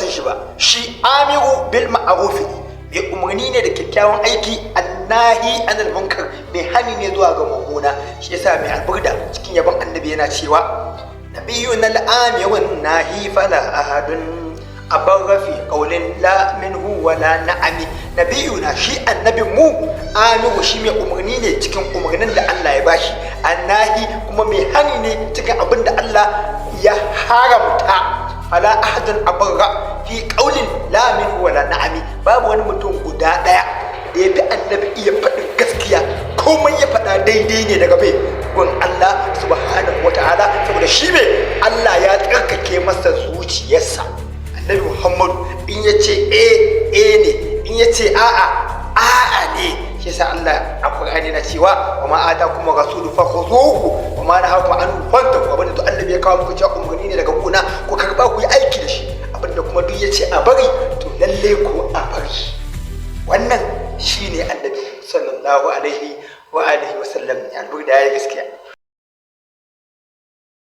san shi ba. Shi amiru bil ma'ruf ne, mai umarni ne da kyakkyawan aiki, annahi anil munkar, mai hani ne zuwa ga mummuna. Shi yasa mai alburda cikin yabon Annabi yana cewa: "Nabiyun al'amirun nahi, fala ahadun abarra fi qawlin la minhu wala na'ami." Nabiyuna, shi annabin mu, amiru, shi mai umarni ne cikin umarnin da Allah ya bashi, annahi, kuma mai hani ne cikin abin da Allah ya haramta. "Fala ahadun abarra fi qawlin la minhu wala na'ami." Babu wani mutum guda daya da ya fi Annabi iya faɗin gaskiya. Komai ya faɗa daidai ne daga bai gun Allah subhanahu wa ta'ala, saboda shi ne Allah ya tsarkake masa zuciyarsa. Annabi Muhammadu in ya ce e, e ne, in ya ce a'a, a'a ne. Shi yasa Allah a Qur'ani na cewa: "Wa ma atakum rasulu fa khuzuhu wa ma nahakum anhu fantahu." Abinda duk Annabi ya kawo muku cewa umarni ne daga guna, ku karba ku yi aiki da shi. Abinda kuma duk ya ce a bari, to lalle ko a bari. Wannan shine Annabi sallallahu alaihi wa alihi wa sallam. Alburda ya gaskiya.